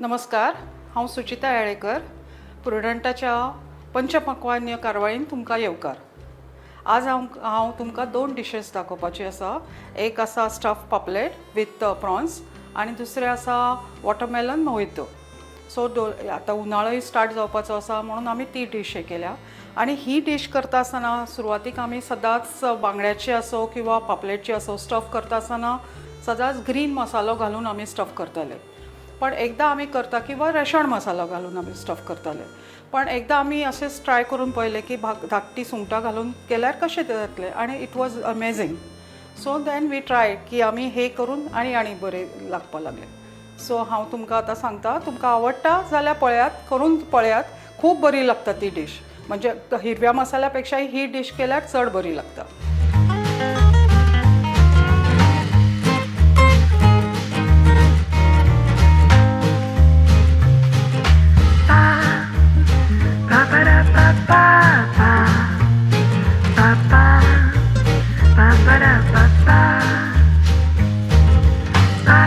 नमस्कार, हांव सुचिता येळेकर. प्रुडंटाच्या पंचपक्वान्य कारवाळीन तुमकां येवकार. आज हांव हांव तुमकां दोन डिशीस दाखोवपाची आसा. एक आसा स्टफ पापलेट विथ प्रॉन्स आनी दुसरें आसा वॉटरमेलन मोहितो. सो आतां उनाळोय स्टार्ट जावपाचो आसा म्हणून आमी ती डीश हे केल्या. आनी ही डीश करता आसतना सुरवातीक आमी सदांच बांगड्याची आसूं किंवा पापलेटची आसूं, स्टफ करता आसतना सदांच ग्रीन मसालो घालून आमी स्टफ करताले. पण एकदां आमी करता किंवा रेशण मसालो घालून आमी स्टफ करताले. पण एकदां आमी अशेंच ट्राय करून पळयलें की धाकटी सुंगटां घालून केल्यार कशें जातलें आनी it was amazing. So then we try की आमी हे करून आनी आनी बरें लागपा लागलें. सो हांव तुमकां आतां सांगता, तुमकां आवडटा जाल्यार पळयात, करून पळयात. खूब बरी लागता ती डीश. म्हणजे हिरव्या मसाल्या पेक्षाय ही डीश केल्यार चड बरी लागता. Pa ba da ba ba ba ba ba ba ba da ba ba ba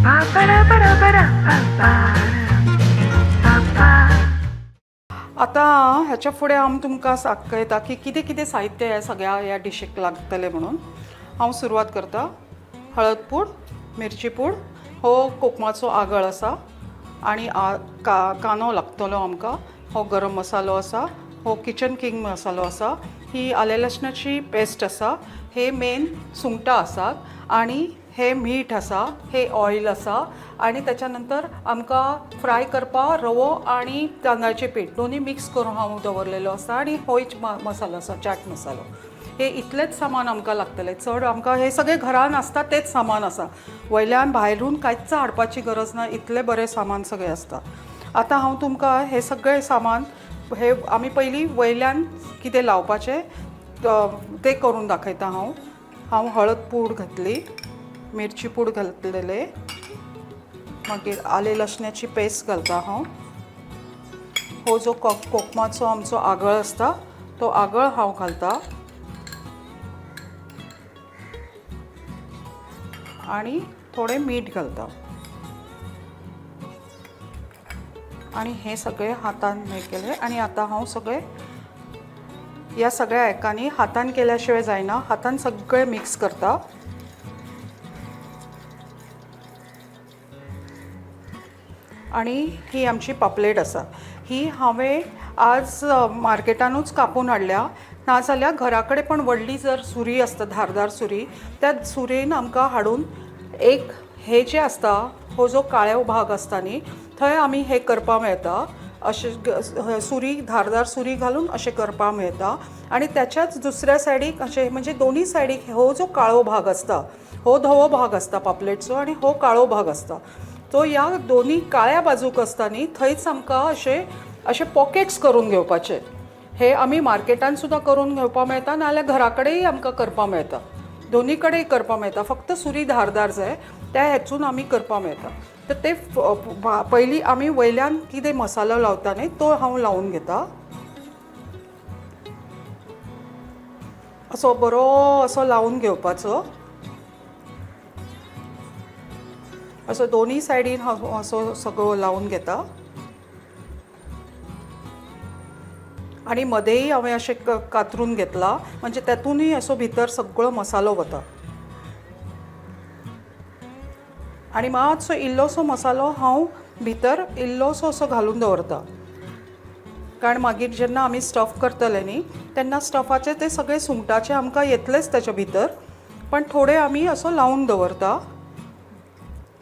ba ba da ba da ba da ba ba ba ba. आतां ह्याच्या फुडें हांव तुमकां दाखयता की कितें कितें साहित्य ह्या सगळ्या ह्या डिशीक लागतलें म्हणून. हांव सुरवात करता. हळद पूड, मिरची पूड, हो कोकमाचो आगळ आसा आनी कांदो लागतलो आमकां. हो गरम मसालो आसा, हो किचन किंग मसालो आसा, ही आलें लसणाची पेस्ट आसा, हे मेन सुंगटां आसात आनी हे मीठ आसा, हे ऑयल आसा. आनी त्याच्या नंतर आमकां फ्राय करपाक रवो आनी तांदळाचें पीठ दोनूय मिक्स करून हांव दवरलेलो आसा. आनी होय मसालो आसा, चाट मसालो. हे इतलेंच सामान आमकां लागतलें. चड आमकां हे सगळें घरान आसता तेंच सामान आसा. वयल्यान भायरून कांयच हाडपाची गरज ना, इतलें बरें सामान सगळें आसता. आतां हांव तुमकां हें सगळें सामान हे आमी पयलीं वयल्यान कितें लावपाचें तें करून दाखयता. हांव हांव हळद पूड घातली, मिरची पूड घातलेले, मागीर आलें लसणाची पेस्ट घालता हांव. हो जो कोकमाचो आमचो आगळ आसता तो आगळ हांव घालता आनी थोडें मीठ घालता. आनी हें सगळें हातान हें केलें. आनी आतां हांव सगळें ह्या सगळ्या एकांनी हातान केल्या शिवाय जायना, हातान सगळें मिक्स करता. आनी ही आमची पापलेट आसा. ही हांवें आज मार्केटानूच कापून हाडल्या, नाजाल्यार घरा कडेन पण व्हडली जर सुरी आसता, धारदार सुरी, त्या सुरयेन आमकां हाडून एक हे जे आसता, हो जो काळो भाग आसता न्ही, थंय आमी हें करपाक मेळटा. अशें सुरी, धारदार सुरी घालून अशें करपाक मेळटा. आनी त्याच्याच दुसऱ्या सायडीक अशें, म्हणजे दोनूय सायडीक हो जो काळो भाग आसता, हो धवो भाग आसता पापलेटचो आनी हो काळो भाग आसता, तो ह्या दोनूय काळ्या बाजूक आसता न्ही, थंयच आमकां अशें अशें पॉकेट्स करून घेवपाचे. हे आमी मार्केटान सुद्दां करून घेवपाक मेळटा, नाजाल्यार घरा कडेनय आमकां करपाक मेळटा. दोनूय कडेन करपाक मेळटा, फक्त सुरी धारदार जाय, त्या हेचून आमी करपाक मेळटा. तर ते पयलीं आमी वयल्यान कितें मसालो लावता न्ही, तो हांव लावन घेता. असो बरो असो लावन घेवपाचो, असो दोनूय सायडीन हांव असो सगळो लावन घेता. आनी मदेंय हांवें अशें कातरून घेतला, म्हणजे तेतूनय असो भितर सगळो मसालो वता. आनी मातसो इल्लोसो मसालो हांव भितर इल्लोसो असो घालून दवरता, कारण मागीर जेन्ना आमी स्टफ करतले न्ही, तेन्ना स्टफाचे ते सगळे सुंगटाचे आमकां येतलेच तेच्या भितर, पण थोडे आमी असो लावन दवरता.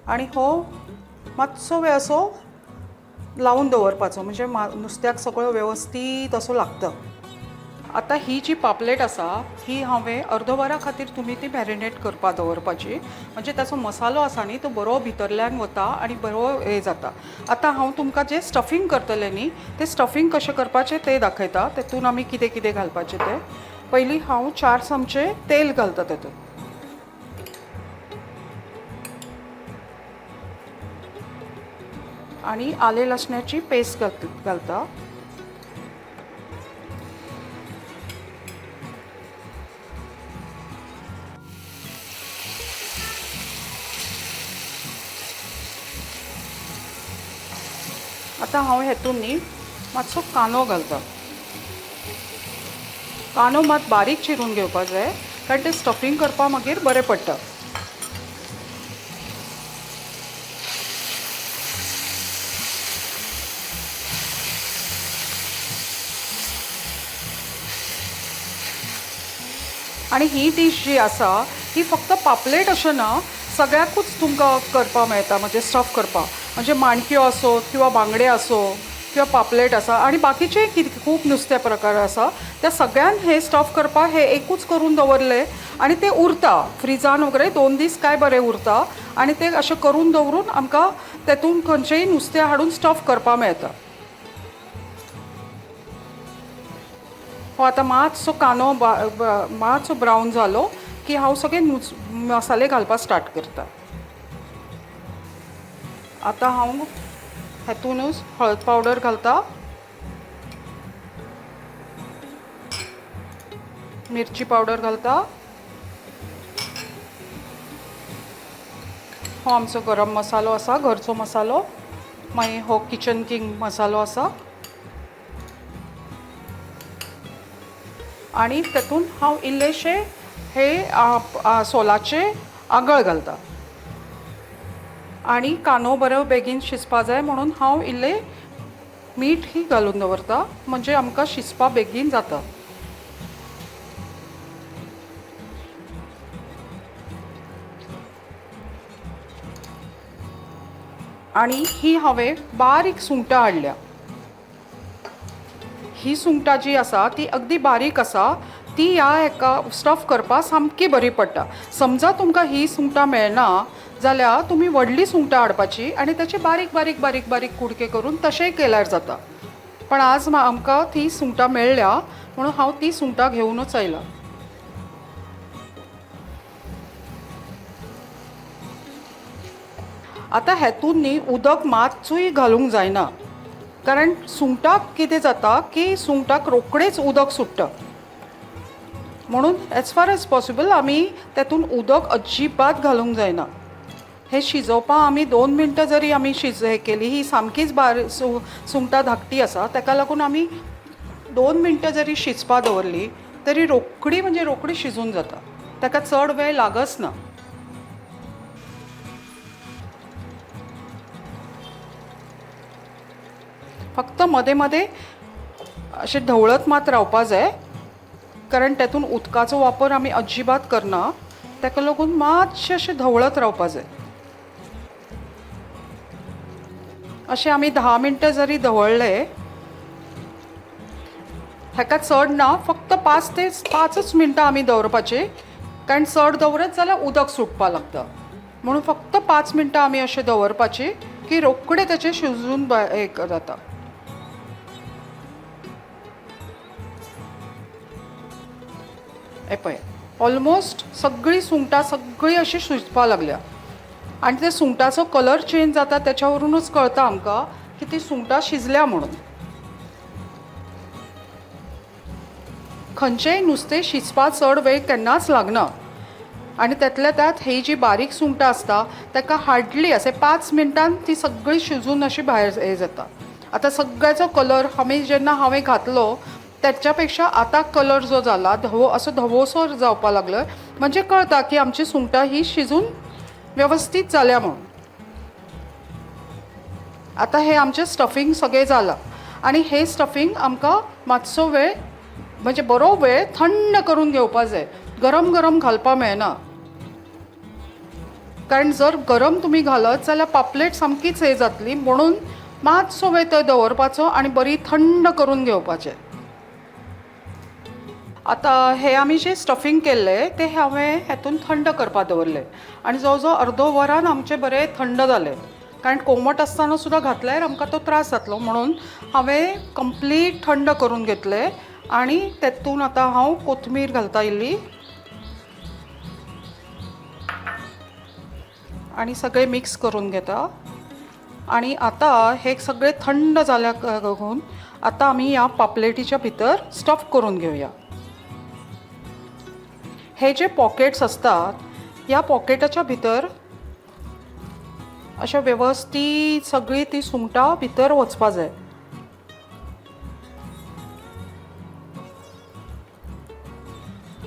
आनी हो मातसो वेळ असो लावन दवरपाचो, म्हणजे नुस्त्याक सगळो वेवस्थीत असो लागता. आतां ही जी पापलेट आसा, ही हांवें अर्द वरा खातीर तुमी ती मॅरिनेट करपाक दवरपाची, म्हणजे ताचो मसालो आसा न्ही, तो बरो भितरल्यान वता आनी बरो हें जाता. आतां हांव तुमकां जें स्टफींग करतलें न्ही, तें स्टफींग कशें करपाचें तें दाखयता. तेतून आमी कितें कितें घालपाचें तें. पयलीं हांव 4 चमचे तेल घालता तेतून. आनी आलें लसणाची पेस्ट घालता. आतां हांव हेतून न्ही मातसो कांदो घालता. कांदो मात बारीक चिरून घेवपा जाय, कारण तें स्टफींग करपाक मागीर बरें पडटा. आनी ही डीश जी आसा ही फक्त पापलेट अशें ना, सगळ्याकूच तुमकां करपाक मेळटा. म्हणजे स्टफ करपाक म्हणजे माणक्यो आसो किंवा बांगडे आसो किंवा पापलेट आसा आनी बाकीचे कितें खूब नुस्तें प्रकार आसा, त्या सगळ्यांक हे स्टफ करपाक हे एकूच करून दवरलें आनी तें उरता फ्रिजान वगैरे 2 दीस काय बरें उरता. आनी तें अशें करून दवरून आमकां तेतून खंयचेंय नुस्तें हाडून स्टफ करपाक मेळटा. हो आतां मातसो कांदो मातसो ब्रावन जालो की हांव सगळे मसाले घालपाक स्टार्ट करता. आतां हांव हेतूनच हळद पावडर घालता, मिरची पावडर घालता, हो आमचो गरम मसालो आसा, घरचो मसालो, मागीर हो किचन किंग मसालो आसा. आनी तेतून हांव इल्लेशे हे सोलाचे आगळ घालता. आनी कांदो बरो बेगीन शिजपा जाय म्हणून हांव इल्लें मीठ ही घालून दवरता, म्हणजे आमकां शिजपा बेगीन जाता. आनी ही हांवें बारीक सुंगटां हाडल्या. ही सुंगटां जी आसा ती अगदी बारीक आसा, ती ह्या हेका स्टफ करपाक सामकी बरी पडटा. समजा तुमकां ही सुंगटां मेळना जाल्यार तुमी व्हडली सुंगटां हाडपाची आनी ताचे बारीक बारीक बारीक बारीक कुडके करून तशेंय केल्यार जाता. पण आज आमकां ती सुंगटां मेळ्ळ्या म्हणून हांव ती सुंगटां घेवनूच आयलां. आतां हेतून न्ही उदक मातसूय घालूंक जायना, कारण सुंगटाक कितें जाता की सुंगटाक रोखडेंच उदक सुट्टा. म्हणून एज फार एज पॉसिबल आमी तेतून उदक अजिबात घालूंक जायना. हे शिजोवपाक आमी 2 मिनटां जरी आमी हे केली, ही सामकीच बारीक सुंगटां धाकटी आसा, ताका लागून आमी 2 मिनटां जरी शिजपा दवरली तरी रोखडी म्हणजे रोखडी शिजून जाता, ताका चड वेळ लागच ना. फक्त मदें मदें अशें ढवळत मात रावपा जाय, कारण तेतून उदकाचो वापर आमी अजिबात करना, ताका लागून मातशें अशें ढवळत रावपा जाय. अशें आमी 10 मिनटां जरी धवळ्ळे, हेका चड ना, फक्त 5 ते 5 मिनटां आमी दवरपाची, कारण चड दवरत जाल्यार उदक सुटपाक लागता. म्हणून फक्त 5 मिनटां आमी अशें दवरपाची की रोखडें तेचें शिजून हें जाता. हें पळय ऑलमोस्ट सगळीं सुंगटां सगळीं अशीं शिजपाक लागल्या आनी ते सुंगटाचो कलर चेंज जाता त्याच्यावरूनच कळता आमकां की ती सुंगटां शिजल्या म्हणून. खंयचेंय नुस्तें शिजपाक चड वेळ केन्नाच लागना आनी त्यातल्या त्यात ही जी बारीक सुंगटां आसता ताका हार्डली अशें 5 मिनटान ती सगळी शिजून अशी भायर हें जाता. आतां सगळ्याचो कलर आमी जेन्ना हांवें घातलो त्याच्या पेक्षा आतां कलर जो जाला धवो असो धवोसो जावपाक लागलो, म्हणजे कळता की आमची सुंगटां ही शिजून वेवस्थीत जाल्या म्हणून. आतां हे आमचें स्टफींग सगळें जालां आनी हे स्टफींग आमकां मातसो वेळ म्हणजे बरो वेळ थंड करून घेवपा जाय, गरम गरम घालपा मेळना, कारण जर गरम तुमी घालत जाल्यार पापलेट सामकीच हें जातली. म्हणून मातसो वेळ तो दवरपाचो आनी बरी थंड करून घेवपाचें. आतां हें आमी जें स्टफींग केल्लें तें हांवें हेतून थंड करपाक दवरलें आनी जवळ जवळ अर्दो वरान आमचें बरें थंड जालें, कारण कोमट आसतना सुद्दां घातल्यार आमकां तो त्रास जातलो म्हणून हांवें कंप्लीट थंड करून घेतलें. आनी तेतून आतां हांव कोथमीर घालता इल्ली आनी सगळें मिक्स करून घेता. आनी आतां हें सगळें थंड जाल्या लागून आतां आमी ह्या पापलेटीच्या भितर स्टफ करून घेवया. हे जे पॉकेट्स असतात ह्या पॉकेटाच्या भितर अशें वेवस्थीत सगळीं ती सुंगटां भितर वचपा जाय.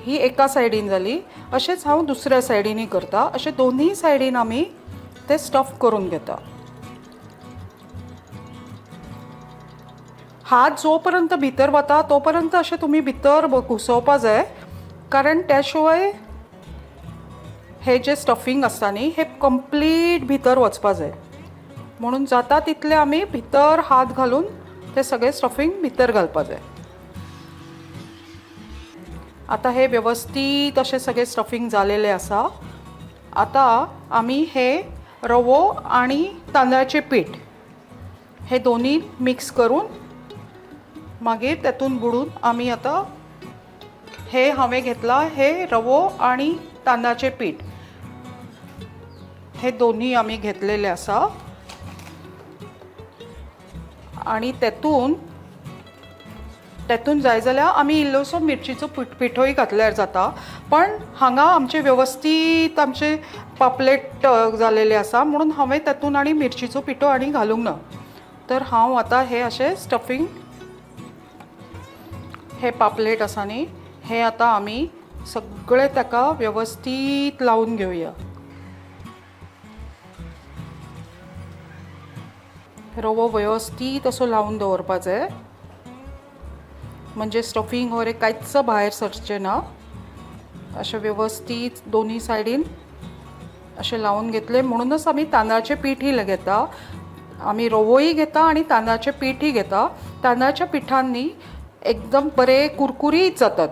ही एका सायडीन जाली. अशेंच हांव दुसऱ्या सायडीनूय करता. अशें दोनूय सायडीन आमी ते स्टफ करून घेता. हात जो पर्यंत भितर वता तो पर्यंत अशें तुमी भितर घुसोवपा जाय, कारण त्या शिवाय हे जे स्टफींग आसता न्ही हे कंप्लीट भितर वचपा जाय. म्हणून जाता तितले आमी भितर हात घालून ते सगळे स्टफींग भितर घालपा जाय. आतां हे वेवस्थीत अशें सगळें स्टफींग जालेलें आसा. आतां आमी हे रवो आनी तांदळाचें पीठ हे दोनूय मिक्स करून मागीर तेतून बुडून आमी आतां हे हांवें घेतलां हे रवो आनी तांदळाचें पीठ हे दोनूय आमी घेतलेले आसा. आनी तेतून तेतून जाय जाल्यार आमी इल्लोसो मिरचीचो पिठोय घातल्यार जाता, पण हांगा आमचे वेवस्थीत आमचे पापलेट जालेले आसा म्हणून हांवें तेतून आनी मिरचीचो पिठो आनी घालूंक ना. तर हांव आतां हे अशें स्टफींग हे पापलेट आसा न्ही हे आतां आमी सगळें ताका वेवस्थीत लावन घेवया. रवो वेवस्थीत असो लावन दवरपा जाय, म्हणजे स्टफींग वगैरे कांयच भायर सरचें ना. अशें वेवस्थीत दोनूय सायडीन अशें लावन घेतलें. म्हणूनच आमी तांदळाचें पीठय घेता, आमी रवोय घेता आनी तांदळाचें पीठय घेता. तांदळाच्या पिठान न्ही एकदम बरे कुरकुरीत जातात,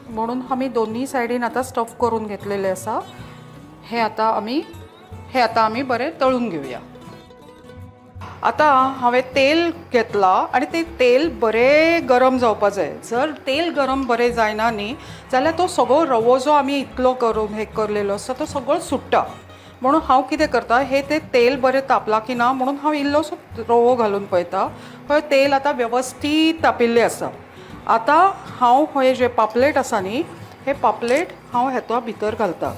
म्हणून आमी दोनूय सायडीन आतां स्टफ करून घेतलेले आसा. हे आतां आमी बरें तळून घेवया. आतां हांवें तेल घेतलां आनी तें तेल बरें गरम जावपा जाय. जर तेल गरम बरें जायना न्ही जाल्यार तो सगळो रवो जो आमी इतलो करून हे करलेलो आसा तो सगळो सुट्टा. म्हणून हांव कितें करता, हे तें तेल बरें तापलां की ना म्हणून हांव इल्लोसो रवो घालून पळयता. पळय तेल आतां वेवस्थीत तापिल्लें आसा. आतां हांव हे जे पापलेट आसा न्ही हे पापलेट हांव हेतूंत भितर घालता.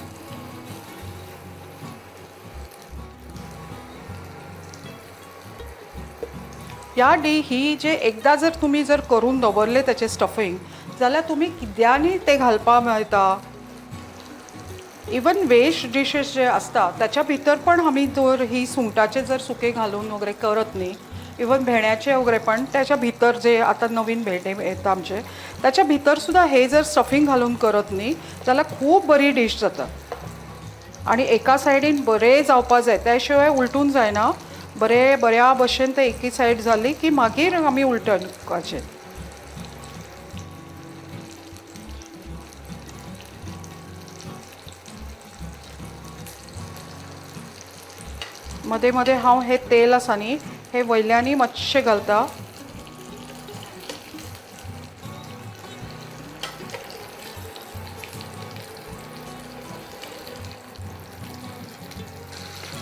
ह्या डी ही जे एकदां जर तुमी जर करून दवरले ताचें स्टफींग जाल्यार तुमी किद्यानूय तें घालपा मेळटा. इवन वेज डिशेस जे आसता ताच्या भितर पण आमी जर ही सुंगटाचें जर सुकें घालून वगैरे करत न्ही, इवन भेंड्याचें वगैरे पण त्याच्या भितर जे आतां नवीन भेंडे येता आमचे ताच्या भितर सुद्दां हे जर स्टफींग घालून करत न्ही जाल्यार खूब बरी डीश जाता. आनी एका सायडीन बरें जावपा जाय, त्या शिवाय उलटून जायना. बरें बऱ्या भशेन ते एकी सायड जाली की मागीर आमी उलटपाचें. मदें मदें हांव हें तेल आसा न्ही हें वयल्यानूय मातशें घालता.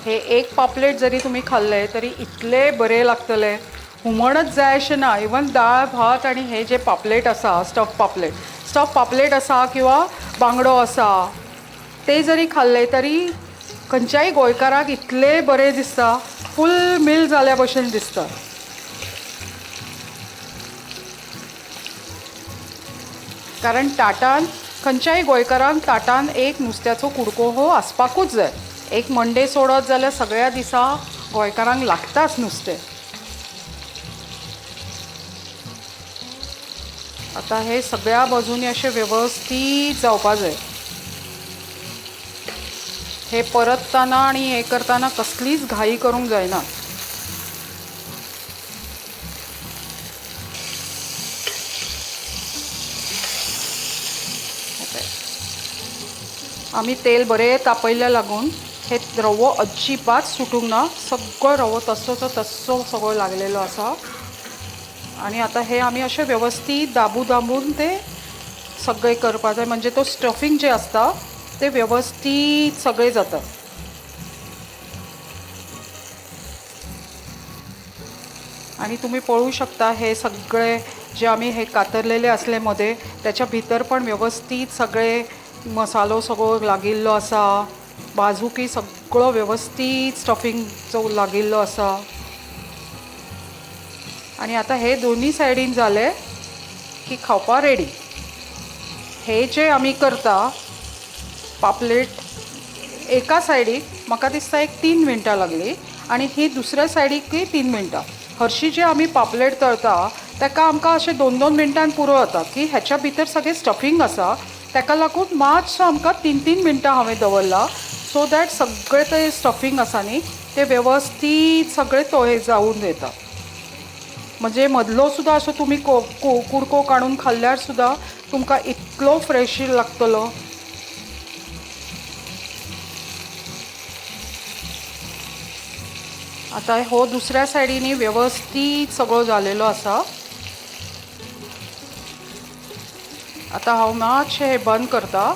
हे एक पापलेट जरी तुमी खाल्ले तरी इतले बरें लागतले, हुमणच जाय अशें ना. इवन दाळ भात आनी हे जे पापलेट आसा स्टफ पापलेट, स्टफ पापलेट आसा किंवा बांगडो आसा ते जरी खाल्ले तरी खंयच्याय गोंयकाराक इतले बरें दिसता, फूल मील जाल्या भशेन दिसता. कारण ताटान खंयच्याय गोंयकारांक ताटान एक नुस्त्याचो कुडको हो आसपाकूच जाय. एक मंडे सोडत जाल्यार सगळ्या दिसा गोंयकारांक लागताच नुस्तें. आतां हे सगळ्या बाजूंनी अशें वेवस्थीत जावपा जाय. हे परतताना आनी हे करतना कसलीच घाई करूंक जायना. आमी तेल बरें तापयल्ल्या लागून हे रवो अजिबात सुटूंक ना, सगळो रवो तसोचो तस्सो सगळो लागलेलो आसा. आनी आतां हे आमी अशें वेवस्थीत दाबू दाबून ते सगळें करपा जाय, म्हणजे तो स्टफींग जें आसता ते वेवस्थीत सगळें जाता. आनी तुमी पळोवंक शकता हे सगळे जे आमी हे कातरलेले आसले मदें त्याच्या भितर पण वेवस्थीत सगळे मसालो सगळो लागिल्लो आसा. बाजूकी सगळो वेवस्थीत स्टफिंग लागिल्लो आसा. आनी आतां हे दोनी सायडीन जाले की खावपा रेडी. हे जे आमी करता पापलेट एका सायडीक म्हाका दिसता एक 3 मिनटां लागली आनी ही दुसऱ्या सायडीकय 3 मिनटां. हरशीं जे आमी पापलेट तळता ताका आमकां अशें 2-2 मिनटान पुरो जाता की ह्याच्या भितर सगळें स्टफींग आसा, ताका लागून मातसो आमकां 3-3 मिनटां हांवें दवरला सो that सगळें ते स्टफींग आसा न्ही तें वेवस्थीत सगळें तो हे जावन येता. म्हणजे मदलो सुद्दां असो तुमी कुडको काडून खाल्ल्यार सुद्दां तुमकां इतलो फ्रेश लागतलो. आतां हो दुसऱ्या सायडीनी वेवस्थीत सगळो जालेलो आसा. आतां हांव मातशें हें बंद करता.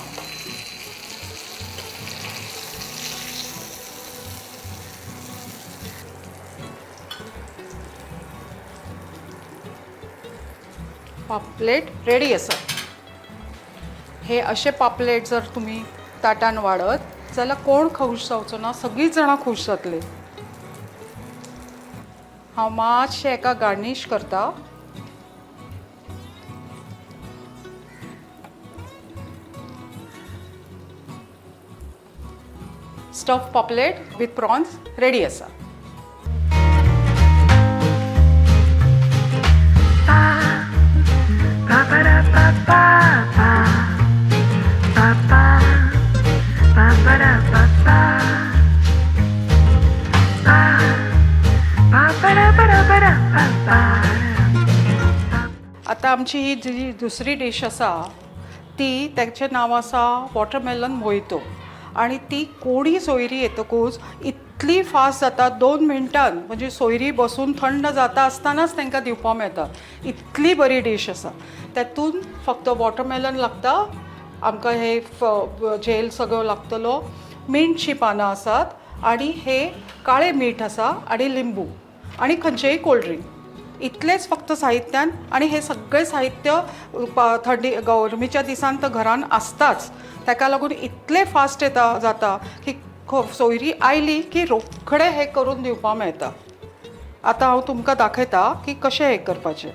पापलेट रेडी आसा. हे अशे पापलेट जर तुमी ताटान वाडत जाल्यार कोण खूश जावचो ना, सगळींच जाणां खूश जातलीं. हांव मातशें हेका गार्नीश करता. स्टफ पापलेट विथ प्रॉन्स रेडी आसा. Pa pa da pa pa pa pa pa pa pa da pa pa pa pa pa da pa da pa da pa pa. आतां आमची ही जी दुसरी डीश आसा ती ताचें नांव आसा वॉटरमेलन मोहितो. आनी ती कोणी सोयरी येतकूच इतली फास्ट जाता, 2 मिनटान म्हणजे सोयरी बसून थंड जाता आसतनाच तांकां दिवपा मेळटा, इतली बरी डीश आसा. तातूंत फक्त वॉटरमेलन लागता आमकां, हे जेल सगळो लागतलो, मिंटची पानां आसात आनी हे काळें मीठ आसा आनी लिंबू आनी खंयचेंय कोल्ड ड्रिंक, इतलेंच फक्त साहित्यान. आनी हें सगळें साहित्य थंडी गरमीच्या दिसान तर घरान आसताच, ताका लागून इतलें फास्ट येता जाता की सोयरी आयली की रोखडें हें करून दिवपा मेळटा. आतां हांव तुमकां दाखयता की कशें हें करपाचें.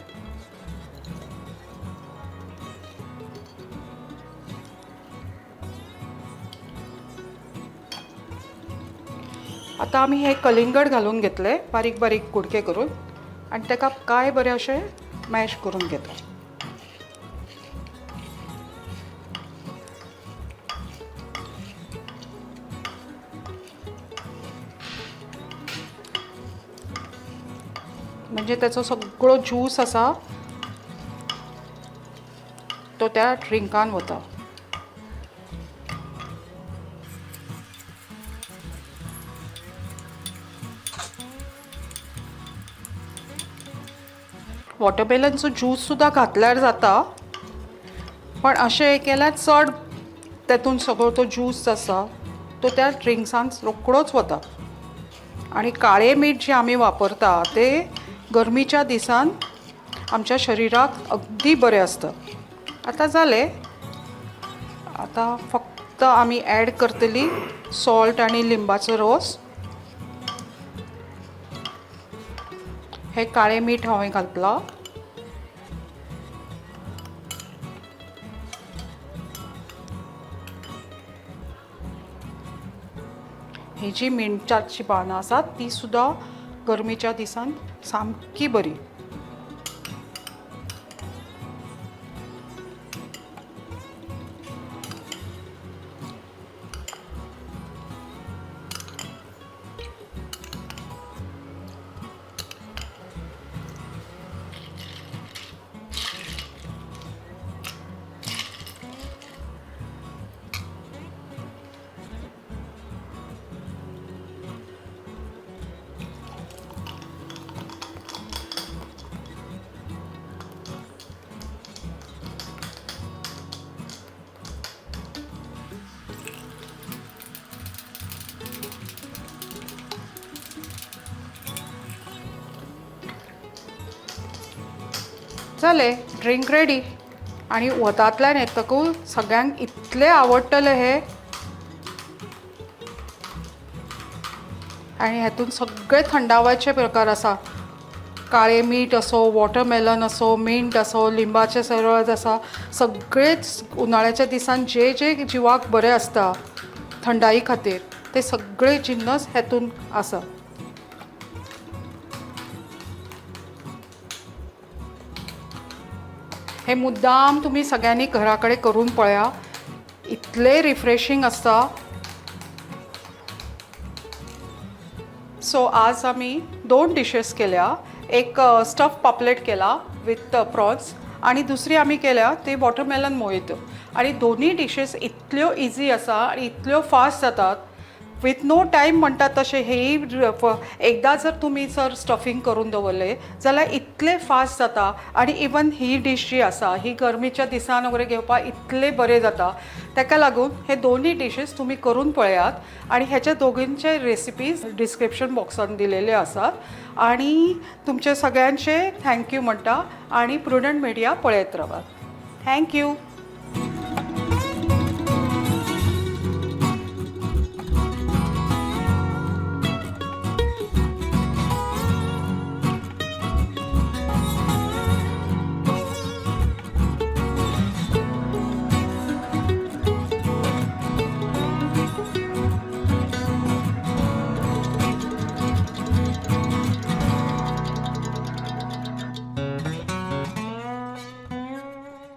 आतां आमी हें कलिंगड घालून घेतलें बारीक बारीक कुडके करून आनी ताका काय बरें अशें मॅश करून घेता. म्हणजे ताचो सगळो ज्यूस आसा तो त्या ड्रिंकान वता. वॉटरमेलनचो ज्यूस सुद्दां घातल्यार जाता, पण अशें केल्यार चड तेतून सगळो तो ज्यूस आसा तो त्या ड्रिंक्सान रोकडोच वता. आनी काळें मीठ जें आमी वापरता तें गरमीच्या दिसान आमच्या शरिराक अगदी बरें आसता. आतां जालें, आतां फक्त आमी एड करतली सॉल्ट आनी लिंबाचो रोस. हें काळें मीठ हांवें घातलां. ही जी मिणचाची पानां आसात ती सुद्दां गरमेच्या दिसान सामकी बरी. जालें, ड्रिंक रेडी. आनी वतांतल्यान येतकूच सगळ्यांक इतलें आवडटलें हें. आनी हेतून सगळे थंडावाचे प्रकार आसा. काळें मीठ असो, वॉटरमेलन असो, मिंट असो, लिंबाचें सरबत आसा. सगळेच उनाळ्याच्या दिसान जे जे जिवाक बरें आसता थंडाई खातीर ते सगळे जिन्नस हेतून आसा. हे मुद्दाम तुमी सगळ्यांनी घरा कडेन करून पळया, इतलें रिफ्रेशींग आसता. सो आज आमी दोन डिशेस केल्या. एक स्टफ पापलेट केला विथ प्रॉन्स आणि दुसरी आमी केल्या ते वॉटरमेलन मोहितो. आणि दोन्ही डिशेस इतल्यो इजी आसा आणि इतल्यो फास्ट जातात, विथ नो टायम म्हणटात तशें. हेय एकदां जर तुमी जर स्टफींग करून दवरलें जाल्यार इतलें फास्ट जाता. आनी इवन ही डीश जी आसा ही गरमेच्या दिसान वगैरे घेवपाक इतलें बरें जाता. ताका लागून हे दोनूय डिशेस तुमी करून पळयात आनी हेच्या दोगींचे रेसिपीज डिस्क्रिप्शन बॉक्सान दिलेले आसात. आनी तुमचे सगळ्यांचे thank you म्हणटा आनी प्रुडंट मिडिया पळयत रावात. Thank you.